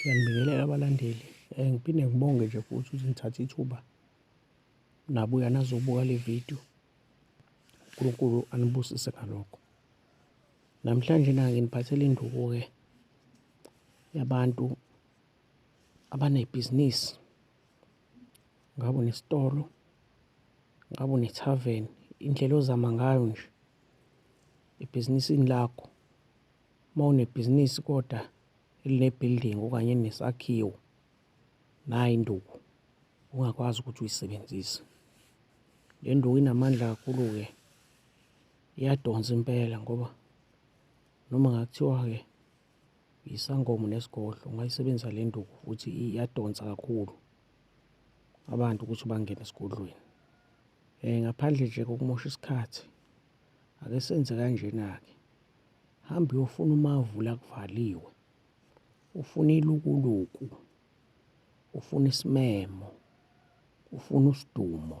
Ngiyanibingelela abalandeli. Ngiphinde ngibonge nje futhi ukuthi nithathe ithuba nabuya nazobuka le video. uNkulunkulu anibusise ngalokho. Namhlanje na nginiphathele induku-ke yabantu abanebhizinisi, ngabe unesitolo, ngabe unethaveni, indlela ozama ngayo nje ebhizinisini lakho. Uma unebhizinisi kodwa eline-building okanye elinesakhiwo, nayi induku ungakwazi ukuthi uyisebenzise. Le nduku inamandla kakhulu-ke, iyadonsa impela ngoba noma ngakuthiwa-ke isangoma nesigodlo ungayisebenzisa le nduku futhi iyadonsa kakhulu abantu ukuthi bangene esigodlweni. Ngaphandle nje kokumosha isikhathi, ake senze kanjena-ke. Hamba uyofuna umavula kuvaliwe, ufuna ilukuluku, ufuna isimemo, ufuna usidumo,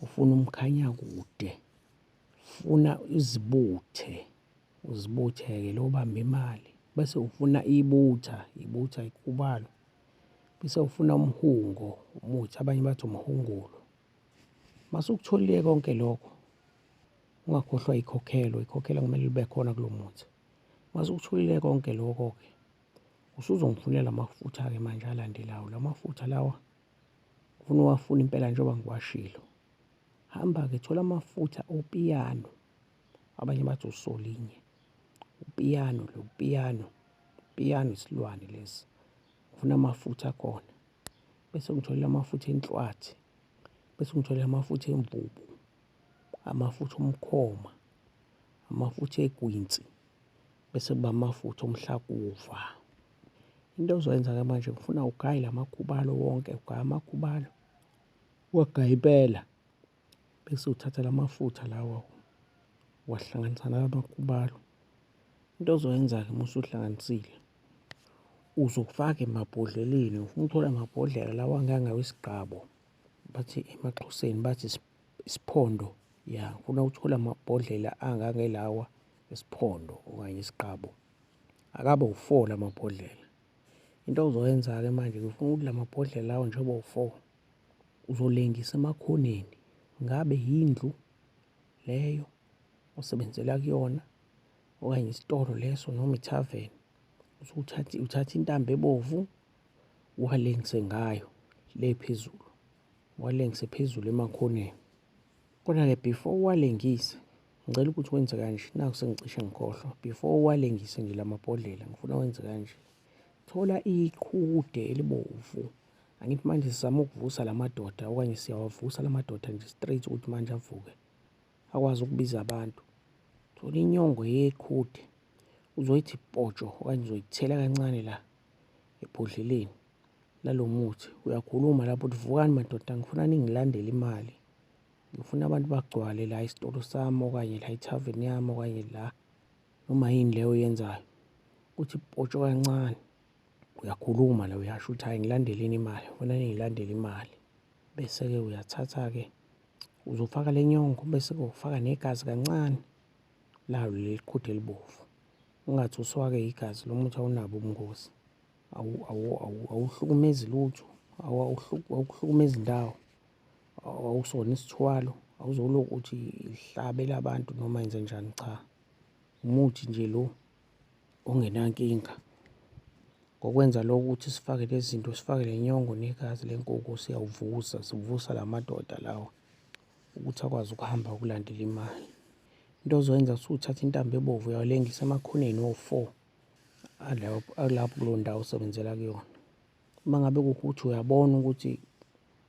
ufuna umkhanyakude, ufuna izibuthe, uzibuthe-ke lo bamba imali, bese ufuna ibutha, ibutha ikhubalo, bese ufuna umhungo, umuthi abanye bathi umhungulo. Mase ukutholile konke lokho, ungakhohlwa ikhokhelo, ikhokhelo kumele libe khona kulo muthi. Mase ukutholile konke lokho-ke, usuzongifunela amafutha-ke manje alandelayo. La mafutha lawa ngifuna uwafune impela njengoba ngiwashilo. Hamba-ke thola amafutha opiyano, abanye bathi usolinye. Upiyano lo, upiyano, upiyano isilwane lesi. Ngifuna amafutha akhona. Bese ngitholela amafutha enhlwathi, bese ngitholela amafutha emvubu, amafutha omkhoma, amafutha egwinsi, bese kuba amafutha omhlakuva. Into ozoyenza-ke manje ngifuna ugaye la makhubalo wonke, ugaye amakhubalo, uwagaye impela. Bese uthatha la mafutha lawa uwahlanganisa nala makhubalo. Into ozoyenza-ke uma usuhlanganisile, uzofaka emabhodleleni, ufuna uthole amabhodlela lawa angangawesigqabo, bathi emaXhoseni bathi isiphondo. Ya, ngifuna uthole amabhodlela angangelawa esiphondo okanye isiqabo. Akabe u-four la mabhodlela. Into ozoyenza-ke manje ngifuna ukuthi la mabhodlela lawa njengoba u-four, uzolengisa emakhoneni. Ngabe yindlu leyo osebenzela kuyona okanye isitolo leso noma ithaveni. Usuthatha uthatha intambo ebovu uwalengise ngayo le phezulu, uwalengise phezulu emakhoneni. Kodwa-ke before uwalengise, ngicela ukuthi wenze kanje, naku sengicishe ngikhohlwa. Before uwalengise nje la mabhodlela, ngifuna wenze kanje. Thola iqhude elibomvu. Angithi manje sizama ukuvusa la madoda okanye siyawavusa la madoda nje straight ukuthi manje avuke, akwazi ukubiza abantu. Thola inyongo yeqhude, uzoyithi potsho okanye uzoyithela kancane la ebhodleleni lalo muthi. Uyakhuluma lapho uthi vukani madoda, ngifuna ningilandele imali. Ngifuna abantu bagcwale la esitolo sami okanye la ethaveni yami okanye la noma yini leyo oyenzayo. Uthi potsho kancane, uyakhuluma la uyasho ukuthi hhayi ngilandeleni imali, ngifuna ningilandele imali. Bese-ke uyathatha-ke uzofaka le nyongo bese-ke ufaka negazi kancane lalo leli qhude elibovu. Ungathuswa-ke igazi, lo muthi awunabo ubungozi, awuhlukumezi lutho, awukuhlukumezi ndawo. Awusona isithwalo, awuzolokhu uthi hlabela abantu noma yenze njani, cha. Umuthi nje lo ongenankinga. Ngokwenza lokhu ukuthi sifake lezi zinto, sifake le nyongo negazi lenkukhu, siyawuvusa, sivusa la madoda lawa ukuthi akwazi ukuhamba ukulandela imali. Into ozoyenza usuthatha intambo ebovu uyawulengisa emakhoneni wo-four alapho kuleyo ndawo osebenzela kuyona. Uma ngabe kuwukuthi uyabona ukuthi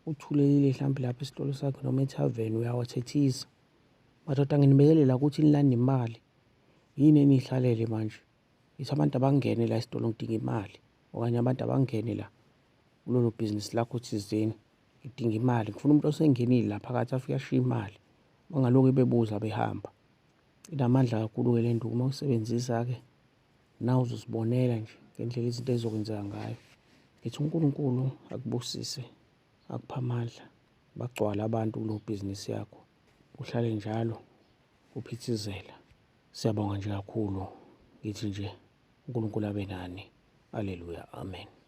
uthulekile mhlampe lapha esitolo sakhe noma ethaveni uyawathethisa. Madoda nginibikelela ukuthi nilande imali. Yini eniyihlalele manje? Ngithi abantu abangene la esitolo ngidinga imali okanye abantu abangene la kulolo bhizinisi lakho thizeni ngidinga imali. Ngifuna umuntu osengenile la phakathi afike ashiye imali. Bangalokhu bebuza behamba. Inamandla kakhulu-ke le nduku uma uyisebenzisa-ke nawe uzozibonela nje ngendlela izinto ezizokwenzeka ngayo. Ngithi uNkulunkulu akubusise, akuphe amandla, bagcwale abantu kulo bhizinisi yakho. Uhlale njalo uphithizela. Siyabonga nje kakhulu. Ngithi nje uNkulunkulu abe nani. Alleluya, amen.